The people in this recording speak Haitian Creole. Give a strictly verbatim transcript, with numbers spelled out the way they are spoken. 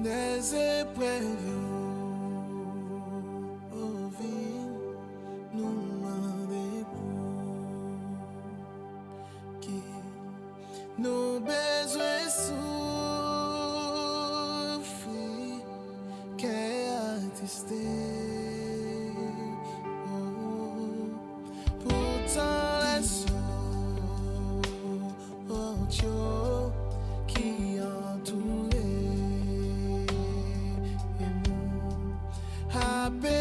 Dèz eprèv yo, o vin, nou mande pou ki nou bezwen soufri, kè atriste. Oh, poutan lè sòt yo ki antoure nou ape